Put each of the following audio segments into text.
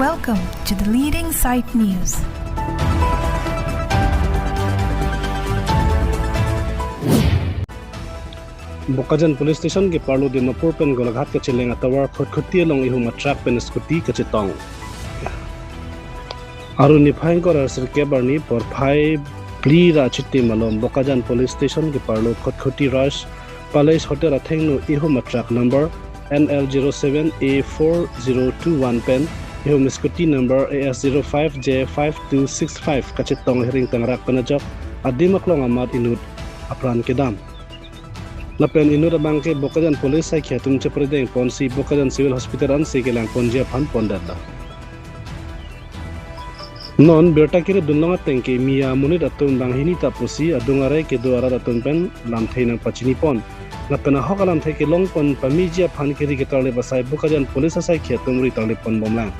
Welcome to the Leading Sight News. Bokajan Police Station ke parlo Dimapur pen Golaghat ke chileng atawar khotkhoti long ihu truck pen scooty ke chitong aru niphai kor sir ke barni por phai pli ra chitti malom Bokajan Police Station ke parlo khotkhoti rush Palace Hotel athengnu ihu truck number NL07A4021 pen ihu scooty number AS05J5265 kachitong hiring tangrak panajok adimaklong amad inut apran kedam Lapen inura bangke Bokajan Police sai khatum chepredeng ponsi Bokajan Civil Hospital an sekelang ponjia phan pondata non berta kire dunlonga tengke mia munit atum banghini tapusi adungare ke duara atum pen lamtheinang pachini pon lapena hokalam theke long pon pamijia phan kiri ke tarle basai Bokajan Police sai khatum ri tarle pon bomlang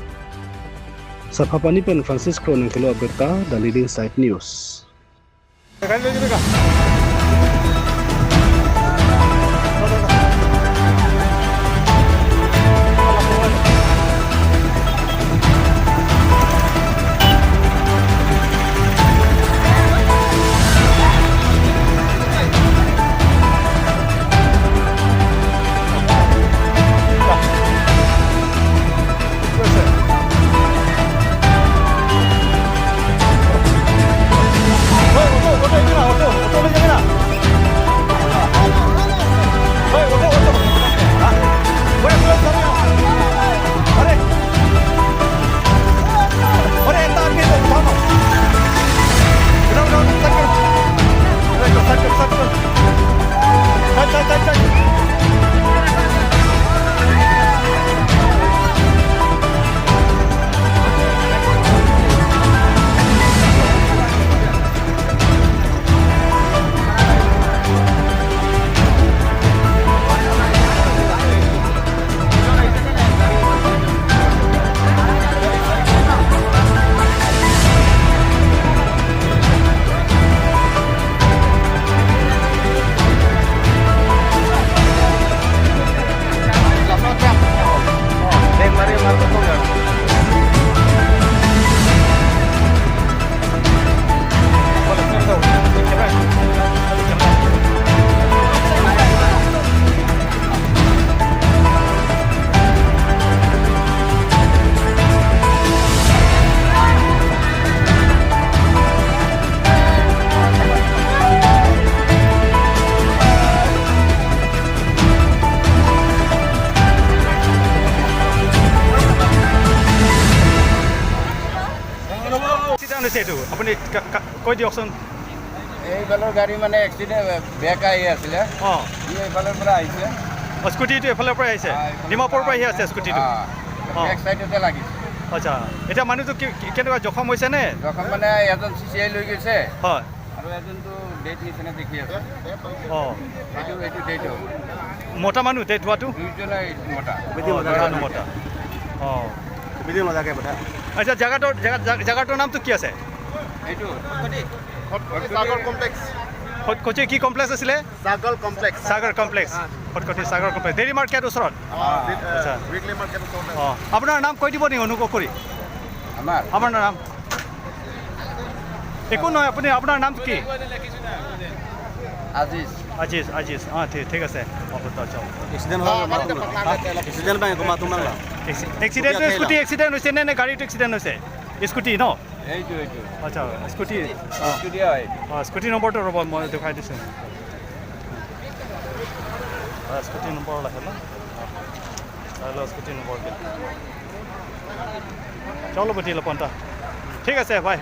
Safapani pen Francisco nangkelo berta the Leading Sight News. আপুনি কৈ দিয়কচোন। এইফালৰ গাড়ী মানে accident back আহি আছিলে, এইফালৰ পৰা আহিছে স্কুটিটো, এইফালৰ পৰা আহিছে, ডিমাপুৰৰ পৰা আহি আছে স্কুটিটো, বেক চাইডতে লাগিছে। আচ্ছা, এতিয়া মানুহটো কেনেকুৱা জখম হৈছে নে? জখম মানে এজন চি চি I লৈ গৈছে, হয়, আৰু এজনটো ডেট নিচিনা দেখি আছে। অঁ, এইটো ডেট হ'ল। মতা মানুহ ডেট হোৱাটো? দুইজনে মতা। মতা। অঁ, আচ্ছা, জেগাটোৰ নামটো কি আছে? এইটো সাগৰ কমপ্লেক্স। খটখটি কি কমপ্লেক্স আছিলে? Sagar complex. Sagar complex, Khatkhati Sagar complex, dairy market ওচৰত। আচ্ছা, উইকলি মাৰ্কেট ওচৰত। অঁ, আপোনাৰ নাম কৈ দিব নেকি অনুগ্ৰহ কৰি? আমাৰ নাম একো নহয়, আপুনি আপোনাৰ নাম কি? আজিজ। আজিজ, আজিজ, অঁ, ঠিক আছে। এক্সিডেণ্টটো স্কুটি এক্সিডেণ্ট হৈছে নে নে গাড়ীটো এক্সিডেণ্ট হৈছে? স্কুটি ন? এইটো এইটো। আচ্ছা, স্কুটি। স্কুটি হয়। অঁ, স্কুটি নম্বৰটো ৰ'ব, মই দেখুৱাই দিছোঁ। স্কুটি নম্বৰ লাহে ন, স্কুটি নম্বৰ চলো বতি পন্তা। ঠিক আছে ভাই।